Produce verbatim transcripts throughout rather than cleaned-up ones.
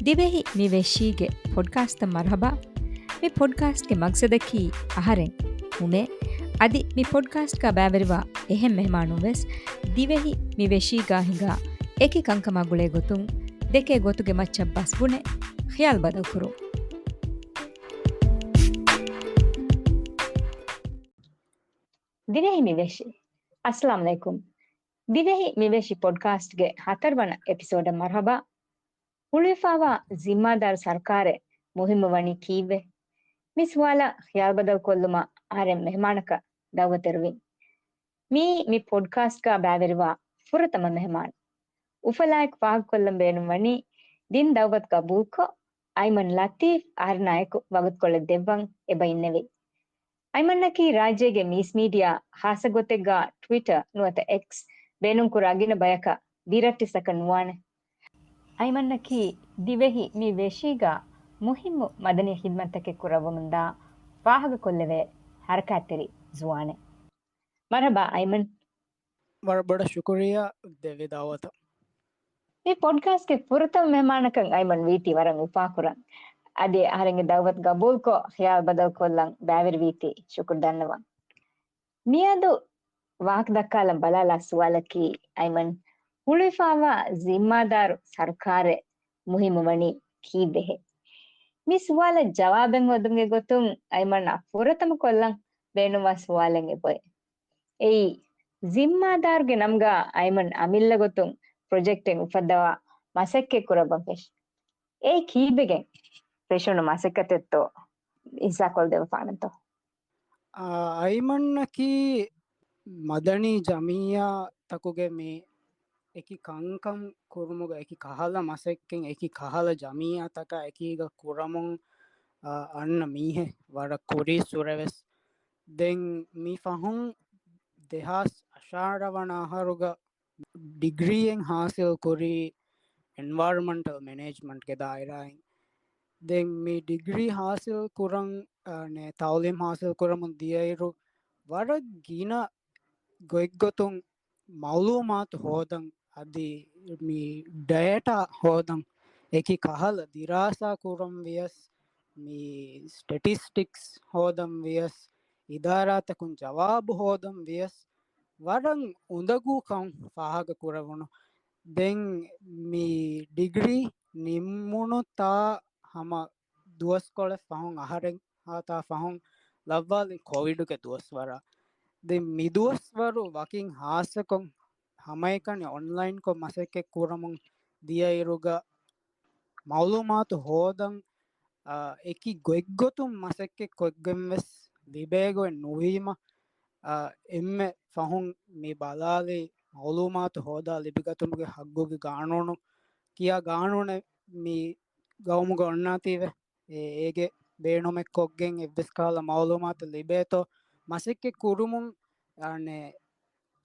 ދިވެހި މި ވެށީގެ ޕޮޑްކާސްޓަށް މަރުހަބާ. މި ޕޮޑްކާސްޓްގެ މަގްސަދަކީ އަހަރެން ހުނެ، އަދި މި ޕޮޑްކާސްޓްގަ ބައިވެރިވާ އެހެން މެހެމާނުން ވެސް ދިވެހި މި ވެށީގާ ހިނގާ އެކި ކަންކަމާ ގުޅޭ ގޮތުން ދެކޭ ގޮތުގެ މައްޗަށް ބަސް ބުނެ ޚިޔާލު ބަދަލުކުރުން. ދިވެހި މި ވެށި. އައްސަލާމު ޢަލައިކުމް. ދިވެހި މި ވެށި ޕޮޑްކާސްޓްގެ ހަތަރުވަނަ އެޕިސޯޑަށް މަރުހަބާ. ހުޅުވިފާވާ ޒިންމާދާރު ސަރުކާރެއް މުހިއްމު ވަނީ ކީއްވެ؟ މި ސުވާލަށް ޚިޔާލުބަދަލުކޮށްލުމަށް އަހަރެން މެހެމާނަކަށް ދައުވަތު އެރުވިން. މިއީ މި ޕޮޑްކާސްޓްގަ ބައިވެރިވާ ފުރަތަމަ މެހެމާނު. އުފަލާއެކު ފާހަގަކޮށްލަން ބޭނުންވަނީ ދިން ދައުވަތުގަ ގަބޫލުކޮށް، އައިމަން ލަތީފް އަހަރެނާއެކު ވަގުތުކޮޅެއް ދެއްވަން އެބަ އިންނެވި. އައިމަންނަކީ ރާއްޖޭގެ މީސްމީޑިއާ، ހާއްސަ ގޮތެއްގަ ޓްވިޓަރ ނުވަތަ އެކްސް ބޭނުންކުރާ ގިނަ ބަޔަކަށް ދިރައްޓިއްސަކަށް ނުވާނެ. އައިމަންނަކީ ދިވެހި މި ވެށީގަ މުހިއްމު މަދަނީ ޚިދްމަތްތަކެއް ކުރައްވަމުންދާ ފާހަގަކޮށްލެވޭ ހަރަކާތްތެރި ޒުވާނެއް. މަރުހަބާ އައިމަން. ވަރަށް ބޮޑަށް ޝުކުރިއްޔާ ދެއްވި ދައުވަތަށް. މި ޕޮޑްކާސްޓްގެ ފުރަތަމަ މެހެމާނަކަށް އައިމަން ވީތީ ވަރަށް އުފާކުރަން. އަދި އަހަރެންގެ ދައުވަތު ގަބޫލުކޮށް، ޚިޔާލު ބަދަލުކޮށްލަން ބައިވެރިވީތީ ޝުކުރު ދަންނަވަން. މިއަދު ވާހަކަ ދައްކާލަން ބަލާލާ ސުވާލަކީ، އައިމަން، ހުޅުވިފާވާ ޒިންމާދާރު ސަރުކާރެއް މުހިއްމުވަނީ ކީއްވެހޭ؟ މި ސުވާލަށް ޖަވާބެއް ހޯދުމުގެ ގޮތުން އައިމަންނަށް ފުރަތަމަ ކޮށްލަން ބޭނުންވާ ސުވާލެއް އެބައޮތް. އެއީ، ޒިންމާދާރުގެ ނަމުގަ އައިމަން އަމިއްލަ ގޮތުން ޕްރޮޖެކްޓެއް އުފައްދަވާ މަސައްކަތް ކުރައްވަން ފެށި. އެއީ ކީއްވެގެން ފެށުނު މަސައްކަތެއްތޯ؟ އިސް އަކުލް ދެވިފާނަންތޯ؟ އައިމަންނަކީ މަދަނީ ޖަމިއްޔާތަކުގެ މި އެކި ކަންކަން ކުރުމުގަ އެކި ކަހަލަ މަސައްކަތް، އެކި ކަހަލަ ޖަމިއްޔާތަކާ އެކީގަ ކުރަމުން، އަ، އަންނަ މީހެއް ވަރަށް ކުރީއްސުރެވެސް. ދެން މި ފަހުން ދެހާސް އަށާރަ ވަނަ އަހަރުގަ ޑިގްރީއެއް ހާސިލް ކުރީ އެންވަޔަރަމެންޓަލް މެނޭޖްމަންޓްގެ ދާއިރާއިން. ދެން މި ޑިގްރީ ހާސިލް ކުރަން، އަ، ނެ، ތައުލީމް ހާސިލް ކުރަމުން ދިޔައިރު ވަރަށް ގިނަ ގޮތްގޮތުން މައުލޫމާތު ހޯދަން، އަދި މި ޑޭޓާ ހޯދަން، އެކި ކަހަލަ ދިރާސާ ކުރަން ވިޔަސް، މި ސްޓެޓިސްޓިކްސް ހޯދަން ވިޔަސް، އިދާރާތަކުން ޖަވާބު ހޯދަން ވިޔަސް، ވަރަށް އުނދަގޫކަން ފާހަގަ ކުރެވުނު. ދެން މި ޑިގްރީ ނިންމުނު ތާ ހަމަ ދުވަސްކޮޅެއް ފަހުން، އަހަރެއް ހާތާ ފަހުން ލައްވާލި ކޮވިޑުގެ ދުވަސްވަރާ. ދެން މި ދުވަސްވަރު ވަކިން ހާއްސަކޮށް ހަމައެކަނި އޮންލައިންކޮށް މަސައްކަތް ކުރަމުން ދިޔައިރުގަ މައުލޫމާތު ހޯދަން، އާ، އެކި ގޮތްގޮތުން މަސައްކަތް ކޮށްގެން ވެސް ލިބޭގޮތް ނުވީމަ، އާ، އެންމެ ފަހުން މި ބަލާލީ މައުލޫމާތު ހޯދާ ލިބިގަތުމުގެ ހައްގުގެ ގާނޫނު ކިޔާ ގާނޫނެއް މި ގައުމުގަ އޮންނާތީވެ. އެ-، އޭގެ ބޭނުމެއް ކޮށްގެން އެއްވެސް ކަހަލަ މައުލޫމާތެއް ލިބޭތޯ މަސައްކަތް ކުރުމުން، އަނެއް،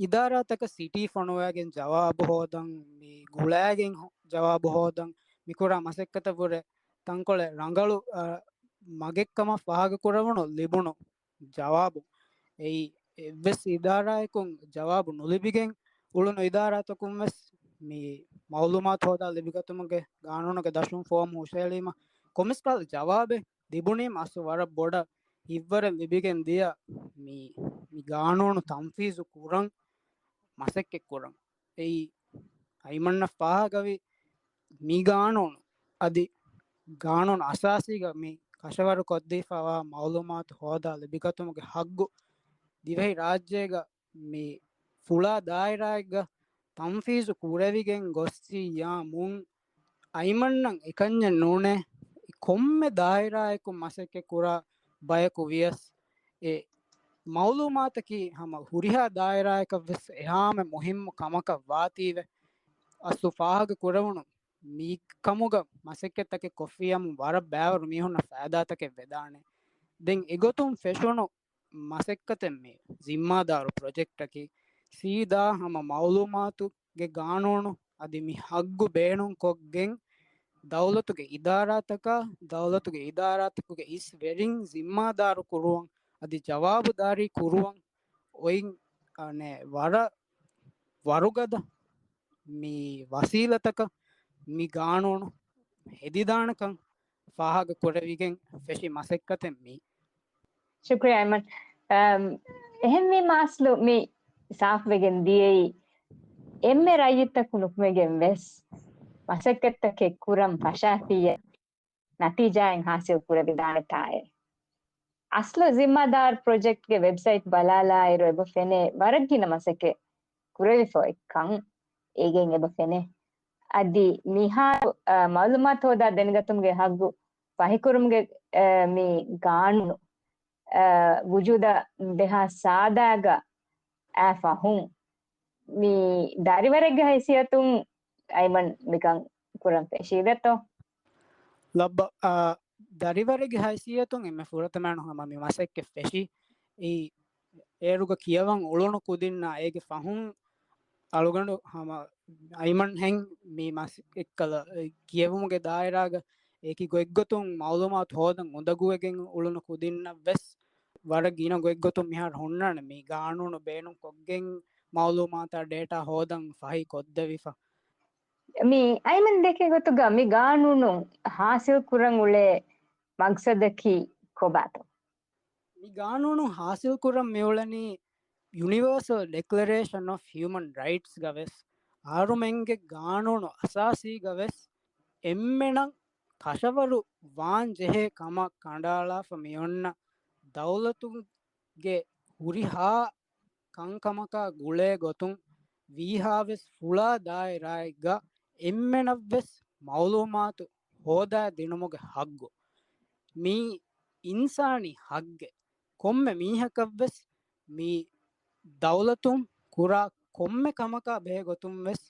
އިދާރާތަކަށް ސިޓީ ފޮނުވައިގެން ޖަވާބު ހޯދަން، މި ގުޅައިގެން ހޯ-، ޖަވާބު ހޯދަން، މިކުރާ މަސައްކަތަށްވުރެ ތަންކޮޅެއް ރަނގަޅު، އަ، މަގެއްކަމަށް ފާހަގަކުރެވުނު ލިބުނު ޖަވާބު. އެއީ، އެއްވެސް އިދާރާއަކުން ޖަވާބު ނުލިބިގެން އުޅުނު އިދާރާތަކުން ވެސް މި މައުލޫމާތު ހޯދާ ލިބިގަތުމުގެ ގާނޫނުގެ ދަށުން ފޯމް ހުށައެޅީމަ ކޮންމެސް ކަހަލަ ޖަވާބެއް ލިބުނީމަ އަސްލު ވަރަށް ބޮޑަށް ހިތްވަރެއް ލިބިގެން ދިޔަ މި، މި ގާނޫނު ތަންފީޒު ކުރަން މަސައްކަތް ކުރަން. އެއީ އައިމަންނަށް ފާހަގަވި މި ގާނޫނު އަދި ގާނޫނު އަސާސީގަ މި ކަށަވަރު ކޮށްދީފައިވާ މައުލޫމާތު ހޯދާ ލިބިގަތުމުގެ ހައްގު ދިވެހި ރާއްޖޭގަ މި ފުޅާ ދާއިރާއެއްގަ ތަންފީޒު ކުރެވިގެން ގޮއްސިއްޔާމުން އައިމަންނަށް އެކަންޏެއް ނޫނޭ، ކޮންމެ ދާއިރާއަކުން މަސައްކަތް ކުރާ ބަޔަކު ވިޔަސް، އެ މައުލޫމާތަކީ ހަމަ ހުރިހާ ދާއިރާއަކަށް ވެސް އެހާމެ މުހިއްމު ކަމަކަށް ވާތީވެ. އަސްލު ފާހަގަ ކުރެވުނު މި ކަމުގަ މަސައްކަތްތަކެއް ކޮށްފިއްޔާމު ވަރަށް ބައިވަރު މީހުންނަށް ފައިދާތަކެއް ވެދާނެ. ދެން އެގޮތުން ފެށުނު މަސައްކަތެއް މި ޒިންމާދާރު ޕްރޮޖެކްޓަކީ ސީދާ ހަމަ މައުލޫމާތުގެ ގާނޫނު އަދި މި ހައްގު ބޭނުންކޮށްގެން ދައުލަތުގެ އިދާރާތަކާ، ދައުލަތުގެ އިދާރާތަކުގެ އިސް ވެރިން ޒިންމާދާރު ކުރުވަން އަދި ޖަވާބުދާރީ ކުރުވަން އޮތް، އަނެއް، ވަރަށް ވަރުގަދަ މި ވަސީލަތަކަށް މި ގާނޫނު ހެދިދާނެކަން ފާހަގަ ކުރެވިގެން ފެށި މަސައްކަތެއް މީ. ޝުކުރިއްޔާ އައިމަން. އަމް، އެހެންވީމަ އަސްލު މި ސާފުވެގެން ދިޔައީ އެންމެ ރައްޔިތަކު ނުކުމެގެން ވެސް މަސައްކަތްތަކެއް ކުރަން ފަށާފިއްޔާ ނަތީޖާއެއް ހާސިލް ކުރެވިދާނެތާއޭ. އަސްލު ޒިންމާދާރު ޕްރޮޖެކްޓްގެ ވެބްސައިޓް ބަލާލާއިރު އެބަ ފެނޭ ވަރަށް ގިނަ މަސައްކަތް ކުރެވިފަ އޮތްކަން އޭގެން އެބަ ފެނޭ. އަދި މިހާރު، އަ، މައުލޫމާތު ހޯދާ ދެނެގަތުމުގެ ހައްގު ފަހިކުރުމުގެ، އަ، މި ގާނޫނު، އަ، ވުޖޫދަށް ދެހާސް ސާދައިގަ އައި ފަހުން މި ދަރިވަރެއްގެ ހައިސިއްޔަތުން އައިމަން މިކަން ކުރަން ފެށީދެތޯ؟ ލައްބަ، އަ، ދަރިވަރެއްގެ ހައިސިއްޔަތުން އެންމެ ފުރަތަމައިނު ހަމަ މި މަސައްކަތް ފެށީ އެއީ އޭރުގަ ކިޔަވަން އުޅުނު ކުދިންނާ އޭގެ ފަހުން އަޅުގަނޑު ހަމަ އައިމަން ހެން މި މަސައްކަތް ކިޔެވުމުގެ ދާއިރާގަ އެކި ގޮތްގޮތުން މައުލޫމާތު ހޯދަން އުނދަގޫވެގެން އުޅުނު ކުދިންނަށް ވެސް ވަރަށް ގިނަ ގޮތްގޮތުން މިހާރު ހުންނާނެ މި ގާނޫނު ބޭނުން ކޮށްގެން މައުލޫމާތާ ޑޭޓާ ހޯދަން ފަހި ކޮށްދެވިފަ. މި އައިމަން ދެކޭ ގޮތުގަ މި ގާނޫނު ހާސިލް ކުރަން އުޅޭ މަގްސަދަކީ ކޮބާތޯ؟ މި ގާނޫނު ހާސިލް ކުރަން މިއުޅެނީ ޔުނިވާސަލް ޑެކްލަރޭޝަން އޮފް ހިއުމަން ރައިޓްސްގަ ވެސް އަހަރުމެންގެ ގާނޫނު އަސާސީގަ ވެސް އެންމެނަށް ކަށަވަރު ވާން ޖެހޭ ކަމަށް ކަނޑައަޅާފަ މިއޮންނަ ދައުލަތުގެ ހުރިހާ ކަންކަމަކާ ގުޅޭ ގޮތުން ވީހާވެސް ފުޅާ ދާއިރާއެއްގަ އެންމެނަށްވެސް މައުލޫމާތު ހޯދާ ދިނުމުގެ ހައްގު. މީ އިންސާނީ ހައްގެއް. ކޮންމެ މީހަކަށްވެސް މި ދައުލަތުން ކުރާ ކޮންމެ ކަމަކާ ބެހޭ ގޮތުންވެސް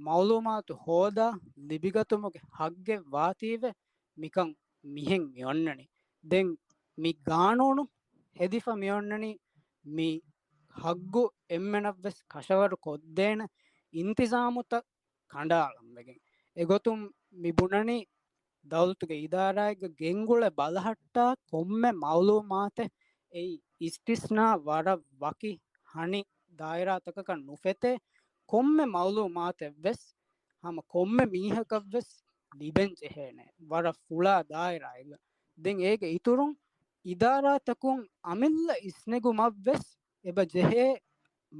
މައުލޫމާތު ހޯދާ ލިބިގަތުމުގެ ހައްގެއް ވާތީވެ މިކަން މިހެން މިއޮންނަނީ. ދެން މި ގާނޫނު ހެދިފަ މިއޮންނަނީ މި ހައްގު އެންމެނަށްވެސް ކަށަވަރު ކޮށްދޭނެ އިންތިޒާމުތައް ކަނޑައަޅަން ވެގެން. އެގޮތުން މި ބުނަނީ ދައުލަތުގެ އިދާރާއެއްގަ ގެންގުޅެ ބަލަހައްޓާ ކޮންމެ މައުލޫމާތެއް އެއީ އިސްތިސްނާ ވަރަށް ވަކި ހަނި ދާއިރާތަކަކަށް ނުފެތޭ ކޮންމެ މައުލޫމާތެއްވެސް ހަމަ ކޮންމެ މީހަކަށްވެސް ލިބެން ޖެހޭނެ ވަރަށް ފުޅާ ދާއިރާއެއްގަ. ދެން އޭގެ އިތުރުން އިދާރާތަކުން އަމިއްލަ އިސްނެގުމަށްވެސް އެބަ ޖެހޭ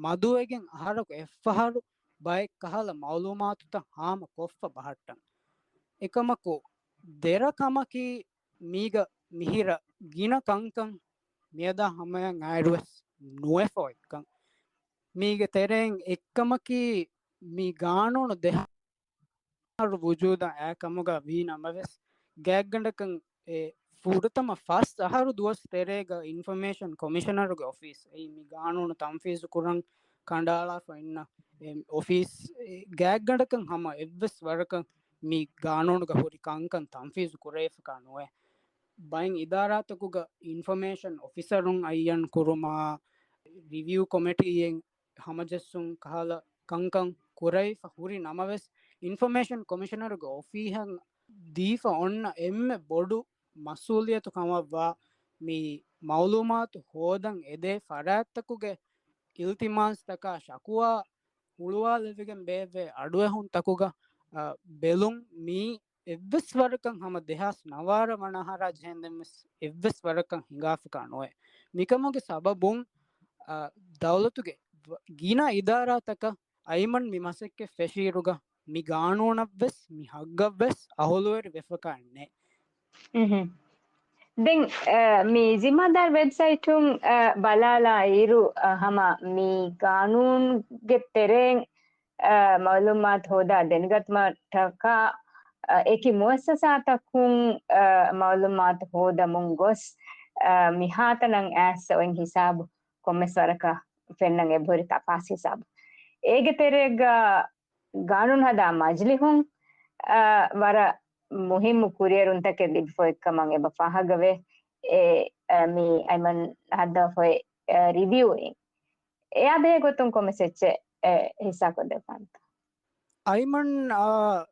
މަދުވެގެން އަހަރަކު އެއްފަހަރު ބައެއް ކަހަލަ މައުލޫމާތުތައް ހާމަ ކޮށްފަ ބަހައްޓަން. އެކަމަކު، ދެރަ ކަމަކީ މީގަ މިހިރަ ގިނަ ކަންކަން މިއަދާ ހަމަޔަށް އައިރުވެސް ނުވެފަ އޮތްކަން. މީގެ ތެރެއިން އެއްކަމަކީ، މި ގާނޫނު ދެހާސް ވުޖޫދަށް އައި ކަމުގަ ވީ ނަމަވެސް، ގާތްގަނޑަކަށް އެ ފުރަތަމަ ފަސް އަހަރު ދުވަސް ތެރޭގަ އިންފޮމޭޝަން ކޮމިޝަނަރުގެ އޮފީސް އެއީ މި ގާނޫނު ތަންފީޒު ކުރަން ކަނޑައަޅާފަ އިންނަ އެ އޮފީސް، އެ ގާތްގަނޑަކަށް ހަމަ އެއްވެސް ވަރަކަށް މި ގާނޫނުގަ ހުރި ކަންކަން ތަންފީޒު ކުރެވިފަކާ ނުވޭ. ބައެއް އިދާރާތަކުގަ އިންފޮމޭޝަން އޮފިސަރުން އައްޔަން ކުރުމާ، ރިވިއު ކޮމިޓީއެއް ހަމަޖެއްސުން ކަހަލަ ކަންކަން ކުރެވިފަ ހުރި ނަމަވެސް، އިންފޮމޭޝަން ކޮމިޝަނަރުގެ އޮފީހަށް ދީފަ އޮންނަ އެންމެ ބޮޑު މަސްއޫލިއްޔަތު ކަމަށްވާ މި މައުލޫމާތު ހޯދަން އެދޭ ފަރާތްތަކުގެ އިލްތިމާސްތަކާ ޝަކުވާ ހުޅުވާލެވިގެން ބޭއްވޭ އަޑުއެހުންތަކުގަ، އަ، ބެލުން މީ އެއްވެސް ވަރަކަށް ހަމަ ދެހާސް ނަވާރަ ވަނަ އަހަރާ ޖެހެންދެން ވެސް އެއްވެސް ވަރަކަށް ހިނގާފަކާ ނުވޭ. މިކަމުގެ ސަބަބުން، އަ، ދައުލަތުގެ ވަ-، ގިނަ އިދާރާތަކަށް އައިމަން މި މަސައްކަތް ފެށިއިރުގަ މި ގާނޫނަށްވެސް މި ހައްގަށްވެސް އަހުލުވެރި ވެފަކާ ނެތް. އުހު. ދެން، އަ، މި ޒިންމާދާރު ވެބްސައިޓުން، އަ، ބަލާލާ އިރު، އަ، ހަމަ މި ގާނޫނުގެ ތެރެއިން، އަ، މައުލޫމާތު ހޯދާ ދެނެގަތުމަށްޓަކާ، އަ، އެކި މުއައްސަސާތަކުން، އަ، މައުލޫމާތު ހޯދަމުން ގޮސް، އަ، މިހާތަނަށް އައިސް އޮތް ހިސާބު ކޮންމެސް ވަރަކަށް ފެންނަން އެބަހުރި ތަފާސް ހިސާބު. އޭގެ ތެރޭގަ ގާނޫނު ހަދާ މަޖިލިހުން، އަ، ވަރަށް މުހިއްމު ކުރިއެރުންތަކެއް ލިބިފަ އޮތްކަމަށް އެބަ ފާހަގަވޭ. އެ، އަ، މި އައިމަން ހައްދަވާފައި، އަ، ރިވިއުއިން. އެއާ ބެހޭ ގޮތުން ކޮންމެސް އެއްޗެއް، އެ، ހިއްސާކޮށްދެއްވާންތަ؟ އައިމަން، އާ،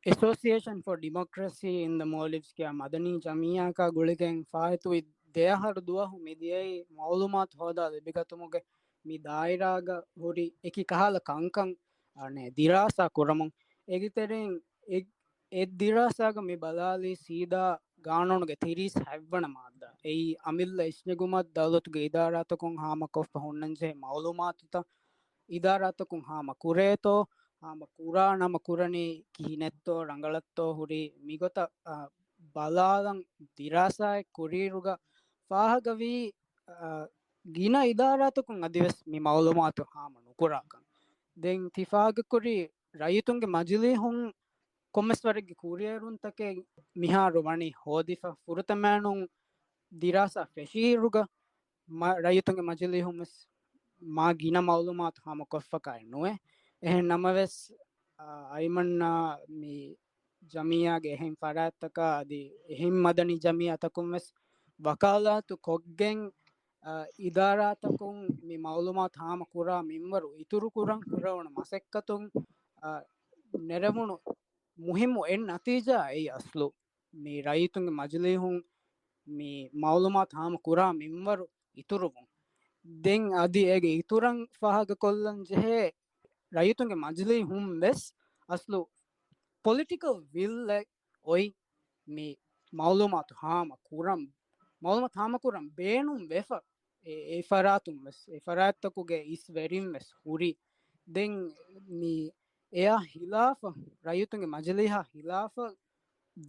އެސޯސިއޭޝަން ފޯ ޑިމޮކްރަސީ އިން ދަ މޯލްޑިވްސް ކިޔާ މަދަނީ ޖަމިއްޔާއަކާ ގުޅިގެން ފާއިތުވި ދެއަހަރު ދުވަހު މިދިޔައީ މައުލޫމާތު ހޯދާ ލިބިގަތުމުގެ މި ދާއިރާގަ ހުރި އެކި ކަހަލަ ކަންކަން، އަނެ، ދިރާސާ ކުރަމުން. އޭގެ ތެރެއިން އެ އެ ދިރާސާގަ މި ބަލާލީ ސީދާ ގާނޫނުގެ ތިރީސް ހަތްވަނަ މާއްދާ. އެއީ އަމިއްލަ އިސްނެގުމަށް ދައުލަތުގެ އިދާރާތަކުން ހާމަކޮށްފަ ހުންނަންޖެހޭ މައުލޫމާތުތައް އިދާރާތަކުން ހާމަ ކުރޭތޯ، ހާމަ ކުރާ ނަމަ ކުރަނީ ކިހިނެއްތޯ، ރަނގަޅަށްތޯ ހުރީ، މިގޮތަށް، އަ، ބަލާލަން ދިރާސާއެއް ކުރިއިރުގަ ފާހަގަވީ، އަ، ގިނަ އިދާރާތަކުން އަދިވެސް މި މައުލޫމާތު ހާމަ ނުކުރާކަން. ދެން ތި ފާހަގަކުރީ ރައްޔިތުންގެ މަޖިލީހުން ކޮންމެސް ވަރެއްގެ ކުރިއެރުންތަކެއް މިހާރު ވަނީ ހޯދިފަ. ފުރަތަމައިނުން ދިރާސާ ފެށިއިރުގަ މަ-، ރައްޔިތުންގެ މަޖިލީހުން ވެސް މާ ގިނަ މައުލޫމާތު ހާމަކޮށްފަކާއެއް ނުވޭ. އެހެން ނަމަވެސް، އަ، އައިމަންނާ މި ޖަމިއްޔާގެ އެހެން ފަރާތްތަކާ އަދި އެހެން މަދަނީ ޖަމިއްޔާތަކުން ވެސް ވަކާލާތު ކޮށްގެން، އަ، އިދާރާތަކުން މި މައުލޫމާތު ހާމަ ކުރާ މިންވަރު އިތުރު ކުރަން ކުރެވުނު މަސައްކަތުން، އަ، ނެރެވުނު މުހިއްމު އެއް ނަތީޖާ އެއީ އަސްލު މި ރައްޔިތުންގެ މަޖިލީހުން މި މައުލޫމާތު ހާމަ ކުރާ މިންވަރު އިތުރުވުން. ދެން އަދި އޭގެ އިތުރަށް ފާހަގަކޮށްލަން ޖެހޭ، ރައްޔިތުންގެ މަޖިލީހުން ވެސް އަސްލު ޕޮލިޓިކަލް ވިލްއެއް އޮތް މި މައުލޫމާތު ހާމަ ކުރަން، މައުލޫމާތު ހާމަ ކުރަން ބޭނުން ވެފަ. އެ، އެ ފަރާތުން ވެސް، އެ ފަރާތްތަކުގެ އިސް ވެރިން ވެސް ހުރި. ދެން މި އެއާ ހިލާފަށް، ރައްޔިތުންގެ މަޖިލީހާ ހިލާފަށް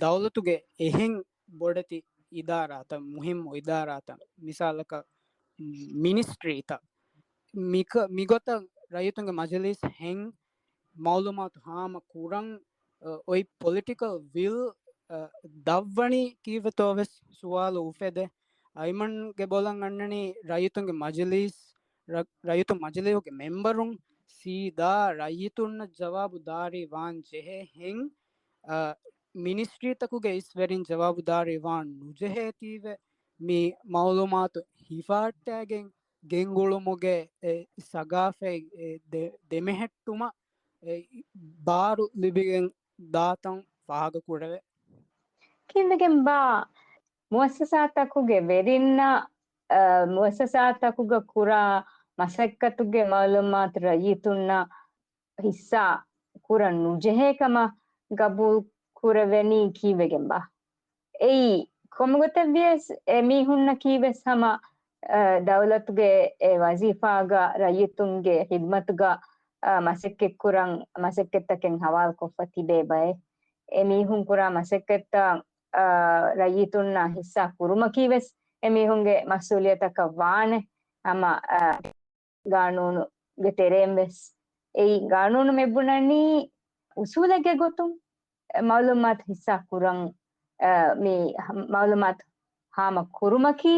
ދައުލަތުގެ އެހެން ބޮޑެތި އިދާރާތައް، މުހިއްމު އިދާރާތައް، މިސާލަކަށް މިނިސްޓްރީތައް، މިކަ-، މިގޮތަށް ރައްޔިތުންގެ މަޖިލީސް ހެން މައުލޫމާތު ހާމަ ކުރަން، އަ، އޮތް ޕޮލިޓިކަލް ވިލް، އަ، ދަށްވަނީ ކީއްވެތޯ ވެސް ސުވާލު އުފެދޭ. އައިމަންގެ ބޮލަށް އަންނަނީ ރައްޔިތުންގެ މަޖިލީސް، ރަ-، ރައްޔިތުން މަޖިލީހުގެ މެމްބަރުން ސީދާ ރައްޔިތުންނަށް ޖަވާބު ދާރީ ވާން ޖެހޭ ހެން، އަ، މިނިސްޓްރީތަކުގެ އިސްވެރިން ޖަވާބު ދާރީ ވާން ނުޖެހޭތީވެ، މި މައުލޫމާތު ހިފާއްޓާގެން ގެންގުޅުމުގެ އެ ސަގާފަތް އެ ދެ-، ދެމެހެއްޓުމަށް އެ ބާރު ލިބިގެން ދާތަން ފާހަގަ ކުރެވޭ. ކިންވެގެން ބާ މުއައްސަސާތަކުގެ ވެރިންނަށް، އަ، މުއައްސަސާތަކުގަ ކުރާ މަސައްކަތުގެ މައުލޫމާތު ރައްޔިތުންނަށް ހިއްސާ ކުރަން ނުޖެހޭ ކަމަށް ގަބޫލު ކުރެވެނީ ކީއްވެގެންބާ؟ އެއީ ކޮންމެގޮތެއްވިޔަސް އެމީހުންނަކީވެސް ހަމަ، އަ، ދައުލަތުގެ އެ ވަޒީފާގަ ރައްޔިތުންގެ ހިދްމަތުގަ، އަ، މަސައްކަތްކުރަން، މަސައްކަތްތަކެއް ހަވާލުކޮށްފަ ތިބޭ ބައެއް. އެމީހުން ކުރާ މަސައްކަތްތައް، އަ، ރައްޔިތުންނާ ހިއްސާ ކުރުމަކީވެސް އެމީހުންގެ މަސްއޫލިއްޔަތަކަށް ވާނެ. ހަމަ، އަ، ގާނޫނުގެ ތެރެއިން ވެސް. އެއީ ގާނޫނު މި ބުނަނީ އުސޫލެއްގެ ގޮތުން މައުލޫމާތު ހިއްސާ ކުރަން، އަ، މި މައުލޫމާތު ހާމަ ކުރުމަކީ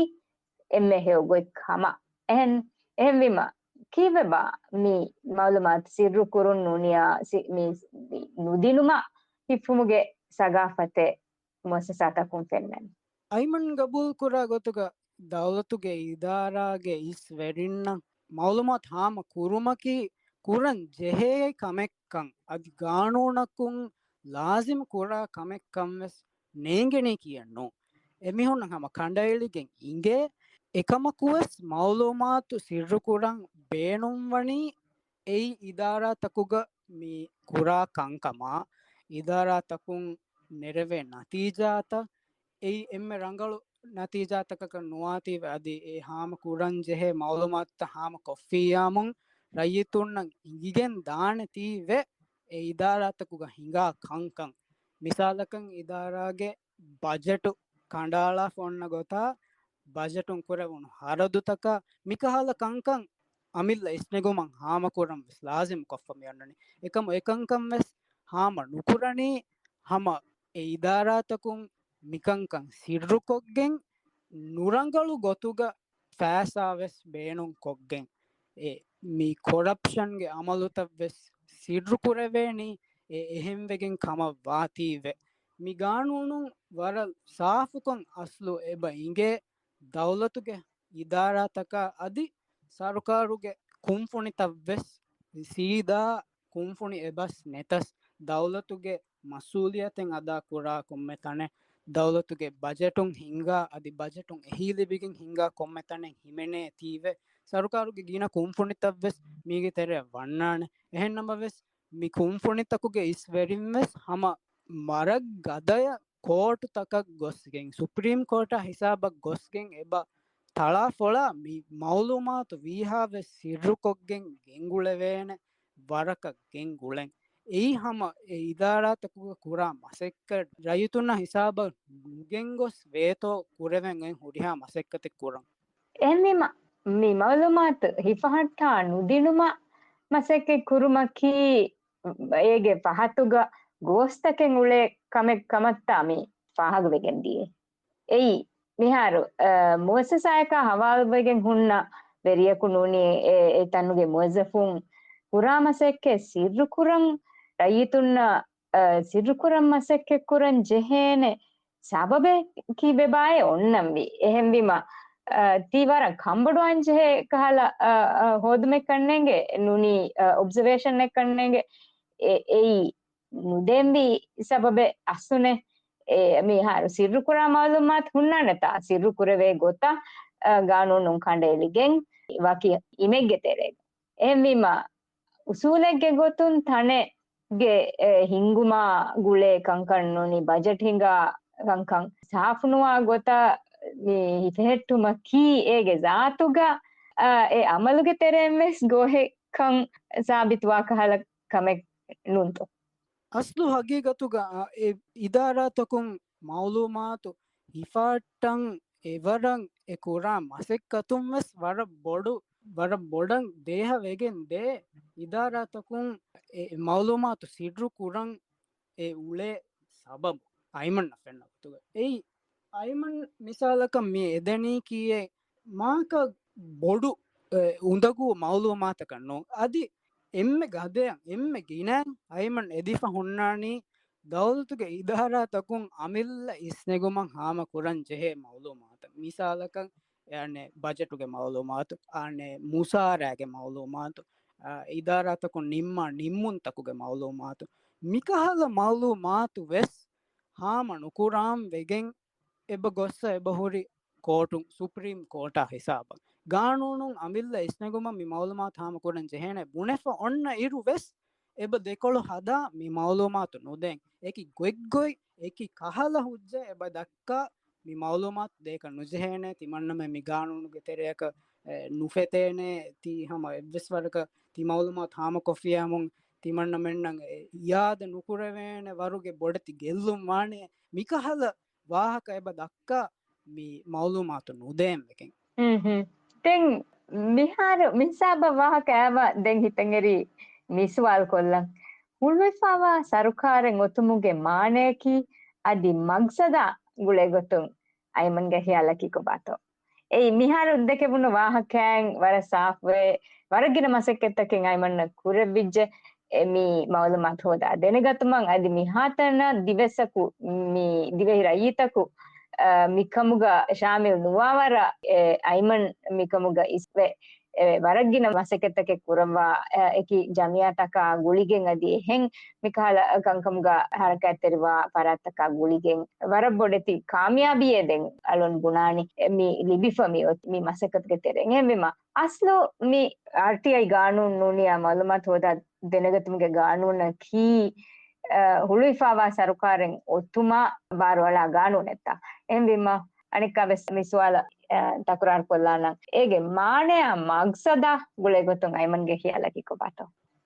އެންމެ ހެޔޮ ގޮތް ކަމަށް. އެހެން، އެހެންވީމަ ކީއްވެބާ މި މައުލޫމާތު ސިއްރު ކުރުން ނޫނިޔާ ސި-، މި، މި ނުދިނުމަށް ހިއްޕުމުގެ ސަގާފަތެއް މުއައްސަސާތަކުން ފެންނަނީ؟ އައިމަން ގަބޫލު ކުރާ ގޮތުގަ ދައުލަތުގެ އިދާރާގެ އިސް ވެރިންނަށް މައުލޫމާތު ހާމަ ކުރުމަކީ ކުރަން ޖެހޭ ކަމެއްކަން އަދި ގާނޫނަކުން ލާޒިމް ކުރާ ކަމެއްކަން ވެސް ނޭނގެނީ ކިޔަން ނޫން. އެމީހުންނަށް ހަމަ ކަނޑައެޅިގެން އިނގޭ. އެކަމަކުވެސް މައުލޫމާތު ސިއްރުކުރަން ބޭނުންވަނީ އެއީ އިދާރާތަކުގަ މި ކުރާ ކަންކަމާ، އިދާރާތަކުން ނެރެވޭ ނަތީޖާތައް، އެއީ އެންމެ ރަނގަޅު ނަތީޖާތަކަކަށް ނުވާތީވެ، އަދި އެ ހާމަ ކުރަން ޖެހޭ މައުލޫމާތުތައް ހާމަ ކޮށްފިއްޔާމުން ރައްޔިތުންނަށް އިނގިގެން ދާނެތީވެ، އެ އިދާރާތަކުގަ ހިނގާ ކަންކަން. މިސާލަކަށް އިދާރާގެ ބަޖެޓު ކަނޑައަޅާފަ އޮންނަ ގޮތާ، ބަޖެޓުން ކުރެވުނު ހަރަދުތަކާ، މިކަހަލަ ކަންކަން އަމިއްލަ އިސްނެގުމަށް ހާމަކުރަން ވެސް ލާޒިމް ކޮށްފަ މިއޮންނަނީ. އެކަމު އެކަންކަން ވެސް ހާމަ ނުކުރަނީ، ހަމަ އެ އިދާރާތަކުން މިކަންކަން ސިއްރުކޮށްގެން ނުރަނގަޅު ގޮތުގަ ފައިސާ ވެސް ބޭނުން ކޮށްގެން، އެ މި ކޮރަޕްޝަންގެ އަމަލުތައް ވެސް ސިއްރު ކުރެވޭނީ އެ އެހެންވެގެން ކަމަށް ވާތީވެ. މި ގާނޫނުން ވަރަށް ސާފުކޮށް އަސްލު އެބަ އިނގޭ، ދައުލަތުގެ އިދާރާތަކާ އަދި ސަރުކާރުގެ ކުންފުނިތައް ވެސް ސީދާ ކުންފުނި އެބަސް ނެތަސް، ދައުލަތުގެ މަސްއޫލިއްޔަތެއް އަދާ ކުރާ ކޮންމެ ތަނެއް، ދައުލަތުގެ ބަޖެޓުން ހިންގާ އަދި ބަޖެޓުން އެހީލިބިގެން ހިންގާ ކޮންމެ ތަނެއް ހިމެނޭތީވެ، ސަރުކާރުގެ ގިނަ ކުންފުނިތައް ވެސް މީގެ ތެރެއަށް ވަންނާނެ. އެހެން ނަމަވެސް، މި ކުންފުނިތަކުގެ އިސް ވެރިން ވެސް ހަމަ މަރަށް ގަދަޔަށް ކޯޓުތަކަށް ގޮސްގެން، ސުޕްރީމް ކޯޓާ ހިސާބަށް ގޮސްގެން އެބަ ތަޅާފޮޅާ މި މައުލޫމާތު ވީހާވެސް ސިއްރުކޮށްގެން ގެންގުޅެވޭނެ ވަރަކަށް ގެންގުޅެން. އެއީ ހަމަ އެ އިދާރާތަކުގެ ކުރާ މަސައްކަތް ރައްޔިތުންނާ ހިސާބަށް ނުގެންގޮސް ވޭތޯ ކުރެވެން އޮތް ހުރިހާ މަސައްކަތެއް ކުރަން. އެހެންވީމަ، މި މައުލޫމާތު ހިފަހައްޓާ ނުދިނުމަށް މަސައްކަތް ކުރުމަކީ، އޭގެ ފަހަތުގަ ގޯސްތަކެއް އުޅޭ ކަމެއް ކަމަށްތާ މި ފާހަގަވެގެން ދިޔައީ. އެއީ، މިހާރު، އަ، މުއައްސަސާއަކާ ހަވާލުވެގެން ހުންނަ ވެރިޔަކު ނޫނީ، އެ، އެ ތަނުގެ މުވައްޒަފުން ކުރާ މަސައްކަތް ސިއްރުކުރަން، ރައްޔިތުންނަށް، އަ، ސިއްރުކުރަން މަސައްކަތް ކުރަން ޖެހޭނެ ސަބަބެއް ކީއްވެބާއޭ އޮންނަންވީ. އެހެންވީމަ، އަ، ތީ ވަރަށް ކަންބޮޑުވާން ޖެހޭ ކަހަލަ، އަ، އަ، ހޯދުމެއް ކަންނޭނގެ ނޫނީ، އަ، އޮބްޒަވޭޝަންއެއް ކަންނޭނގެ. އެ، އެއީ ނުދޭންވީ ސަބަބެއް އަސްލުނެއް. އެ، މިހާރު ސިއްރުކުރާ މައުލޫމާތު ހުންނާނެތާ، ސިއްރުކުރެވޭ ގޮތަށް، އަ، ގާނޫނުން ކަނޑައެޅިގެން ވަކި އިމެއްގެ ތެރޭގަ. އެހެންވީމަ، އުސޫލެއްގެ ގޮތުން ތަނެއްގެ، އެ، ހިންގުމާ ގުޅޭ ކަންކަން ނޫނީ ބަޖެޓް ހިނގާ ކަންކަން ސާފުނުވާ ގޮތަށް މި ހިފެހެއްޓުމަކީ އޭގެ ޒާތުގަ، އަ، އެ އަމަލުގެ ތެރެއިން ވެސް ގޯހެއްކަން ސާބިތުވާ ކަހަލަ ކަމެއް ނޫންތޯ؟ އަސްލު ހަގީގަތުގަ، އަ، އެ އިދާރާތަކުން މައުލޫމާތު ހިފަހައްޓަން އެވަރަށް އެ ކުރާ މަސައްކަތުން ވެސް ވަރަށް ބޮޑު، ވަރަށް ބޮޑަށް ދޭހަވެގެން ދޭ އިދާރާތަކުން އެ މައުލޫމާތު ސިއްރު ކުރަން އެ އުޅޭ ސަބަބު އައިމަންނަށް ފެންނަ ގޮތުގަ. އެއީ އައިމަން މިސާލަކަށް މި އެދެނީކީއެއް މާކަ ބޮޑު، އެ، އުނދަގޫ މައުލޫމާތަކަށް ނޫން. އަދި އެންމެ ގަދަޔަށް، އެންމެ ގިނައިން އައިމަން އެދިފަ ހުންނާނީ ދައުލަތުގެ އިދާރާތަކުން އަމިއްލަ އިސްނެގުމަށް ހާމަ ކުރަން ޖެހޭ މައުލޫމާތަށް. މިސާލަކަށް، އެ، އަނެއް ބަޖެޓުގެ މައުލޫމާތު، އަނެއް މުސާރައިގެ މައުލޫމާތު، އަ، އިދާރާތަކުން ނިންމާ ނިންމުންތަކުގެ މައުލޫމާތު، މިކަހަލަ މައުލޫމާތު ވެސް ހާމަ ނުކުރާން ވެގެން އެބަ ގޮއްސަ އެބަ ހުރި ކޯޓުން، ސުޕްރީމް ކޯޓާ ހިސާބަށް. ގާނޫނުން އަމިއްލަ އިސްނެގުމަށް މި މައުލޫމާތު ހާމަ ކުރަން ޖެހޭނެ ބުނެފަ އޮންނަ އިރު ވެސް، އެބަ ދެކޮޅު ހަދާ މި މައުލޫމާތު ނުދޭން. އެކި ގޮތްގޮތް، އެކި ކަހަލަ ހުއްޖަ އެބަ ދައްކާ މި މައުލޫމާތު ދޭކަށް ނުޖެހޭނެ، ތިމަންނަމެން މި ގާނޫނުގެ ތެރެއަކަށް، އެ، ނުފެތޭނެ، ތީ ހަމަ އެއްވެސް ވަރަކަށް ތި މައުލޫމާތު ހާމަކޮށްފިޔާމުން ތިމަންނަމެންނަށް، އެ، އިއާދަ ނުކުރެވޭނެ ވަރުގެ ބޮޑެތި ގެއްލުން ވާނެ. މިކަހަލަ ވާހަކަ އެބަ ދައްކާ މި މައުލޫމާތު ނުދޭން ވެގެން. ހުން ހުން. ދެން މިހާރު މިހިސާބަށް ވާހަކަ އައިވާ ދެން ހިތަށް އެރީ މި ސުވާލު ކޮށްލަން. ހުޅުވިފާވާ ސަރުކާރެއް އޮތުމުގެ މާނަޔަކީ އަދި މަގްސަދާ ގުޅޭ ގޮތުން އައިމަންގެ ހިޔާލަކީ ކޮބާތޯ؟ އެއީ މިހާރު ދެކެވުނު ވާހަކައިން ވަރަށް ސާފުވެ، ވަރަށް ގިނަ މަސައްކަތްތަކެއް އައިމަންނަށް ކުރެވިއްޖެ. އެ މި މައުލޫމާތު ހޯދާ ދެނެގަތުމަށް އަދި މިހާތަނަށް ދިވެއްސަކު މި ދިވެހި ރައްޔިތަކު، އަ، މިކަމުގަ ޝާމިލް ނުވާވަރަށް، އެ، އައިމަން މިކަމުގަ އިސްވެ، އެ، ވަރަށް ގިނަ މަސައްކަތްތަކެއް ކުރައްވާ، އެ، އެކި ޖަމިއްޔާތަކާ ގުޅިގެން އަދި އެހެން މިކަހަލަ ކަންކަމުގަ ހަރަކާތްތެރިވާ ފަރާތްތަކާ ގުޅިގެން ވަރަށް ބޮޑެތި ކާމިޔާބީއެއް ދެން އަޅުން ބުނާނީ، އެ، މި ލިބިފަ މި އޮތް މި މަސައްކަތުގެ ތެރެއިން. އެހެންވީމަ، އަސްލު މި އާރްޓީއައި ގާނޫނު ނޫނިއްޔާ މައުލޫމާތު ހޯދާ ދެނެގަތުމުގެ ގާނޫނަކީ، އަ، ހުޅުވިފާވާ ސަރުކާރެއް އޮތުމަށް ބާރުއަޅާ ގާނޫނެއްތަ؟ އެހެންވީމަ، އަނެއްކާވެސް މި ސުވާލަށް، އަ، ތަކުރާރު ކޮށްލާނަން. އޭގެ މާނަޔާ މަގްސަދާ ގުޅޭ ގޮތުން އައިމަންގެ ހިޔާލަކީ ކޮބާތޯ؟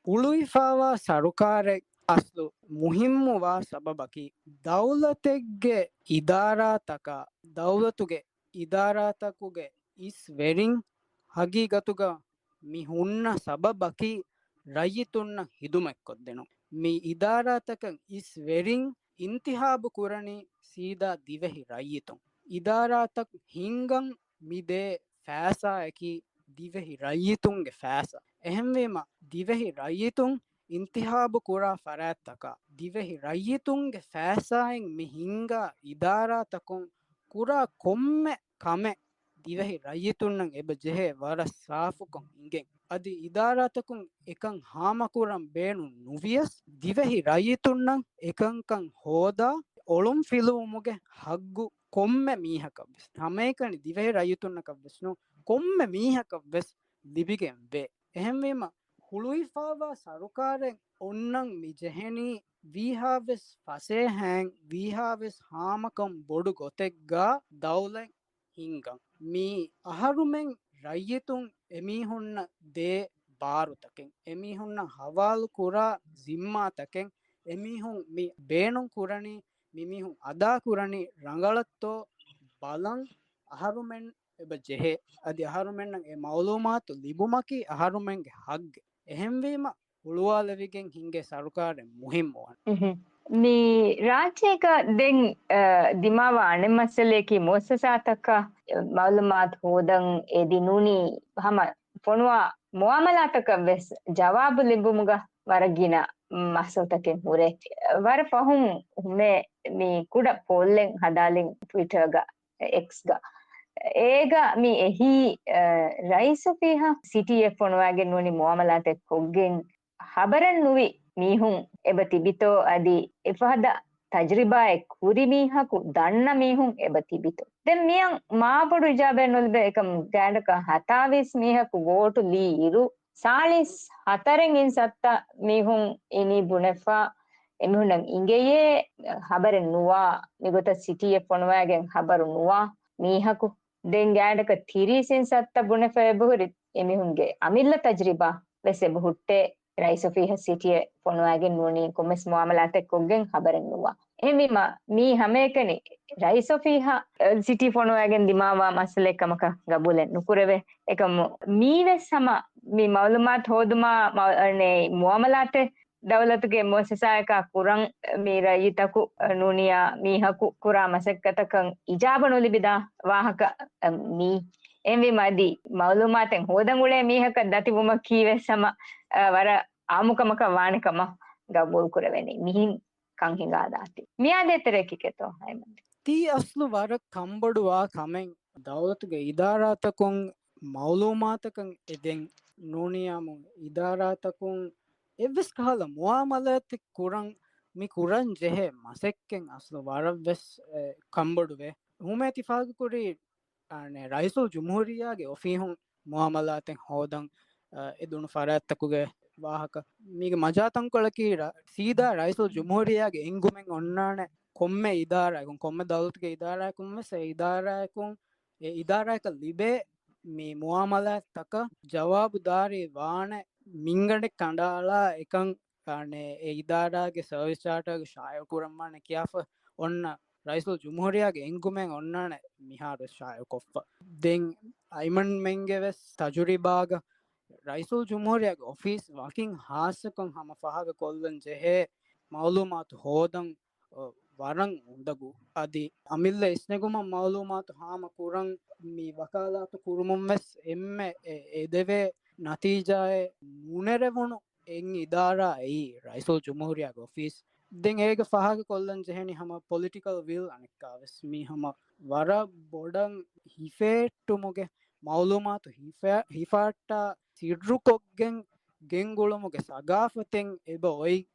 ހުޅުވިފާވާ ސަރުކާރެއް އަސްލު މުހިއްމުވާ ސަބަބަކީ، ދައުލަތެއްގެ އިދާރާތަކާ، ދައުލަތުގެ އިދާރާތަކުގެ އިސް ވެރިން ހަގީގަތުގަ މި ހުންނަ ސަބަބަކީ ރައްޔިތުންނަށް ހިދުމަތްކޮށްދިނުން. މި އިދާރާތަކަށް އިސް ވެރިން އިންތިހާބު ކުރަނީ ސީދާ ދިވެހި ރައްޔިތުން. އިދާރާތައް ހިންގަން މި ދޭ ފައިސާއަކީ ދިވެހި ރައްޔިތުންގެ ފައިސާ. އެހެންވީމަ، ދިވެހި ރައްޔިތުން އިންތިހާބު ކުރާ ފަރާތްތަކާ، ދިވެހި ރައްޔިތުންގެ ފައިސާއިން މި ހިންގާ އިދާރާތަކުން ކުރާ ކޮންމެ ކަމެއް ދިވެހި ރައްޔިތުންނަށް އެބަ ޖެހޭ ވަރަށް ސާފުކޮށް އިނގެން. އަދި އިދާރާތަކުން އެކަން ހާމަކުރަން ބޭނުން ނުވިޔަސް، ދިވެހި ރައްޔިތުންނަށް އެކަންކަން ހޯދާ އޮޅުންފިލުވުމުގެ ހައްގު ކޮންމެ މީހަކަށްވެސް، ހަމައެކަނި ދިވެހި ރައްޔިތުންނަކަށްވެސް ނޫން، ކޮންމެ މީހަކަށްވެސް ލިބިގެން ވޭ. އެހެންވީމަ، ހުޅުވިފައިވާ ސަރުކާރެއް އޮންނަން މި ޖެހެނީ ވީހާވެސް ފަސޭހައިން، ވީހާވެސް ހާމަކަން ބޮޑު ގޮތެއްގަ ދައުލަތް ހިންގަން. މީ އަހަރުމެން ރައްޔިތުން އެމީހުންނަށް ދޭ ބާރުތަކެއް، އެމީހުންނަށް ހަވާލު ކުރާ ޒިންމާތަކެއް، އެމީހުން މި ބޭނުން ކުރަނީ، މި މީހުން އަދާ ކުރަނީ ރަނގަޅަށްތޯ ބަލަން އަހަރުމެން އެބަ ޖެހޭ. އަދި އަހަރުމެންނަށް އެ މައުލޫމާތު ލިބުމަކީ އަހަރުމެންގެ ހައްގެއް. އެހެންވީމަ، ހުޅުވާލެވިގެން ހިންގޭ ސަރުކާރެއް މުހިއްމުވަން. މި ރާއްޖޭގަ ދެން، އަ، ދިމާވާ އަނެއް މައްސަލަޔަކީ މުއައްސަސާތަކަށް މައުލޫމާތު ހޯދަން އެދި ނޫނީ ހަމަ ފޮނުވާ މުއާމަލާތަކަށް ވެސް ޖަވާބު ލިބުމުގަ ވަރަށް ގިނަ މައްސަލަތަކެއް ހުރޭ. ވަރަށް ފަހުން ހުމޭ މި ކުޑަ ޕޯލްއެއް ހަދާލިން ޓްވިޓަރގަ، އެކްސްގަ. އޭގަ މި އެހީ، އަ، ރައީސް އޮފީހަށް ސިޓީއެއް ފޮނުވާގެން ނޫނީ މުއާމަލާތެއް ކޮށްގެން ހަބަރެއް ނުވި މީހުން އެބަ ތިބިތޯ އަދި އެފަހަދަ ތަޖްރިބާއެއް ކުރި މީހަކު ދަންނަ މީހުން އެބަ ތިބިތޯ. ދެން މިއަށް މާބޮޑު އިޖާބައެއް ނުލިބޭ. އެކަމް ގާޑަކަށް ހަތާވީސް މީހަކު ވޯޓު ލީއިރު، ސާޅީސް ހަތަރެއް އިން ސައްތަ މީހުން އިނީ ބުނެފަ، އެމީހުންނަށް އިނގެޔޭ ހަބަރެއް ނުވާ، މިގޮތަށް ސިޓީއެއް ފޮނުވާގެން ހަބަރު ނުވާ މީހަކު. ދެން ގާޑަކަށް ތިރީސް އިން ސައްތަ ބުނެފަ އެބަހުރި އެމީހުންގެ އަމިއްލަ ތަޖްރިބާ ވެސް އެބަ ހުއްޓޭ. ރައީސް އޮފީހަށް ސިޓީއެއް ފޮނުވާގެން ނޫނީ ކޮންމެސް މުއާމަލާތެއް ކޮށްގެން ހަބަރެއް ނުވާ. އެހެންވީމަ، މީ ހަމައެކަނި ރައީސް އޮފީހަށް، އެ، ސިޓީ ފޮނުވާގެން ދިމާވާ މައްސަލައެއް ކަމަކަށް ގަބޫލެއް ނުކުރެވޭ. އެކަމު މީވެސް ހަމަ މި މައުލޫމާތު ހޯދުމާ، މަ-، އަނެ، މުއާމަލާތެއް ދައުލަތުގެ މުއައްސަސާއަކާ ކުރަން މި ރައްޔިތަކު ނޫނިޔާ މީހަކު ކުރާ މަސައްކަތަކަށް އިޖާބަ ނުލިބިދާ ވާހަކަ މީ. އެހެންވީމަ އަދި މައުލޫމާތެއް ހޯދަން އުޅޭ މީހަކަށް ދަތިވުމަކީ ވެސް ހަމަ، އަ، ވަރަށް އާއްމުކަމަކަށް ވާނެ ކަމަށް ގަބޫލު ކުރެވެނީ. މިހިން ކަން ހިނގާ ދާތީ. މިއާދޭ ތެރޭ ކިކެތޯ ހައިމަން؟ ތީ އަސްލު ވަރަށް ކަންބޮޑުވާ ކަމެއް. ދައުލަތުގެ އިދާރާތަކުން މައުލޫމާތަކަށް އެދެން ނޫނިޔާމު އިދާރާތަކުން އެއްވެސް ކަހަލަ މުއާމަލާތެއް ކުރަން މި ކުރަން ޖެހޭ މަސައްކަތް އަސްލު ވަރަށް ވެސް، އެ، ކަންބޮޑުވޭ. ހުމޭ ތިފާގު ކުރީ، އަނެ، ރައީސުލް ޖުމްހޫރިއްޔާގެ އޮފީހުން މުއާމަލާތެއް ހޯދަން، އަ، އެދުނު ފަރާތްތަކުގެ ވާހަކަ. މީގެ މަޖާ ތަންކޮޅަކީ ރަ-، ސީދާ ރައީސުލް ޖުމްހޫރިއްޔާގެ އެންގުމެއް އޮންނާނެ ކޮންމެ އިދާރާއަކުން، ކޮންމެ ދައުލަތުގެ އިދާރާއަކުން ވެސް އެ އިދާރާއަކުން، އެ އިދާރާއަކަށް ލިބޭ މި މުއާމަލާތްތަކަށް ޖަވާބުދާރީ ވާނެ މިންގަނޑެއް ކަނޑައަޅާ އެކަން، އަނެ، އެ އިދާރާގެ ސަރވިސް ޗާޓަރގެ ޝާއިޢު ކުރަންވާނެ ކިޔާފަ އޮންނަ ރައީސުލް ޖުމްހޫރިއްޔާގެ އެންގުމެއް އޮންނާނެ މިހާރު ވެސް ޝާއިޢު ކޮށްފަ. ދެން އައިމަންމެންގެ ވެސް ތަޖުރިބާގަ ރައީސުލް ޖުމްހޫރިއްޔާގެ އޮފީސް ވަކިން ހާއްސަކޮށް ހަމަ ފާހަގަ ކޮށްލަން ޖެހޭ މައުލޫމާތު ހޯދަން، އަ، ވަރަށް އުނދަގޫ. އަދި އަމިއްލަ އިސްނެގުމަށް މައުލޫމާތު ހާމަ ކުރަން މި ވަކާލާތު ކުރުމުން ވެސް އެންމެ އެ-، އެދެވޭ ނަތީޖާއެއް ނުނެރެވުނު އެއް އިދާރާ އެއީ ރައީސުލް ޖުމްހޫރިއްޔާގެ އޮފީސް. ދެން އޭގެ ފާހަގަ ކޮށްލަން ޖެހެނީ ހަމަ ޕޮލިޓިކަލް ވިލް އަނެއްކާ ވެސް މީ ހަމަ ވަރަށް ބޮޑަށް ހިފޭއްޓުމުގެ މައުލޫމާތު ހިފަ-، ހިފައްޓާ ސިއްރުކޮށްގެން ގެންގުޅުމުގެ ސަގާފަތެއް އެބަ އޮތް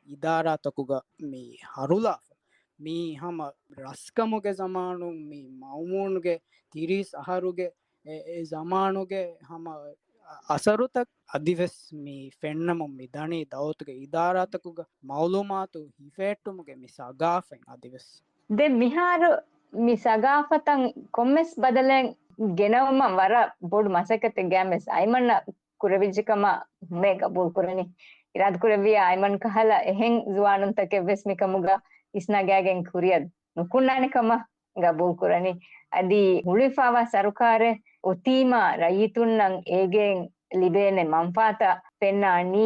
އިދާރާތަކުގަ މި ހަރުލާފަ. މީ ހަމަ ރަސްކަމުގެ ޒަމާނުން މި މައުމޫނުގެ ތިރީސް އަހަރުގެ އެ، އެ ޒަމާނުގެ ހަމަ އަސަރުތައް އަދިވެސް މި ފެންނަމުން މި ދަނީ ދައުލަތުގެ އިދާރާތަކުގަ މައުލޫމާތު ހިފޭއްޓުމުގެ މި ސަގާފަތް އަދިވެސް. ދެން މިހާރު މި ސަގާފަތަށް ކޮންމެސް ބަދަލެއް ގެނައުމަށް ވަރަށް ބޮޑު މަސައްކަތެއް ގައިމުވެސް އައިމަންނަށް ކުރެވިއްޖެ ކަމަށް ހުމޭ ގަބޫލު ކުރަނީ. އިރާދަކުރެއްވިޔާ އައިމަން ކަހަލަ އެހެން ޒުވާނުންތަކެއް ވެސް މިކަމުގަ އިސްނަގާގެން ކުރިއަށް ނުކުންނާނެ ކަމަށް ގަބޫލު ކުރަނީ. އަދި ހުޅުވިފައިވާ ސަރުކާރެއް އޮތީމާ ރައްޔިތުންނަށް އޭގެން ލިބޭނެ މަންފާތައް ފެންނާނީ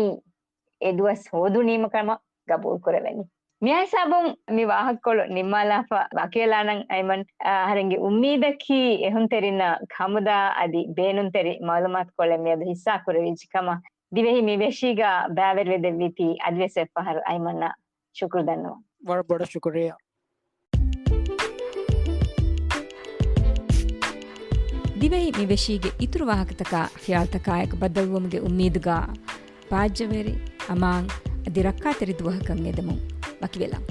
އެ ދުވަސް ހޯދުނީމަ ކަމަށް ގަބޫލު ކުރެވެނީ. މި ހިސާބުން މި ވާހަކަކޮޅު ނިންމާލާފަ ވަކިވެލާނަން އައިމަން. އަހަރެންގެ އުއްމީދަކީ އެހުންތެރިންނަށް ހަމުދާ އަދި ބޭނުންތެރި މައުލޫމާތުކޮޅެއް މިއަދު ހިއްސާ ކުރެވިއްޖެ ކަމަށް. ދިވެހި މި ވެށީގަ ބައިވެރިވެދެއްވީތީ އަދިވެސް އެއްފަހަރު އައިމަންނަށް ޝުކުރު ދަންނަވަން. ވަރަށް ބޮޑަށް ޝުކުރިއްޔާ. ދިވެހި މި ވެށީގެ އިތުރު ވާހަކަތަކާ ޚިޔާލުތަކާއެކު ބައްދަލުވުމުގެ އުއްމީދުގަ ބާއްޖަވެރި، އަމާން އަދި ރައްކާތެރި ދުވަހަކަށް އެދެމުން ވަކިވެލަން.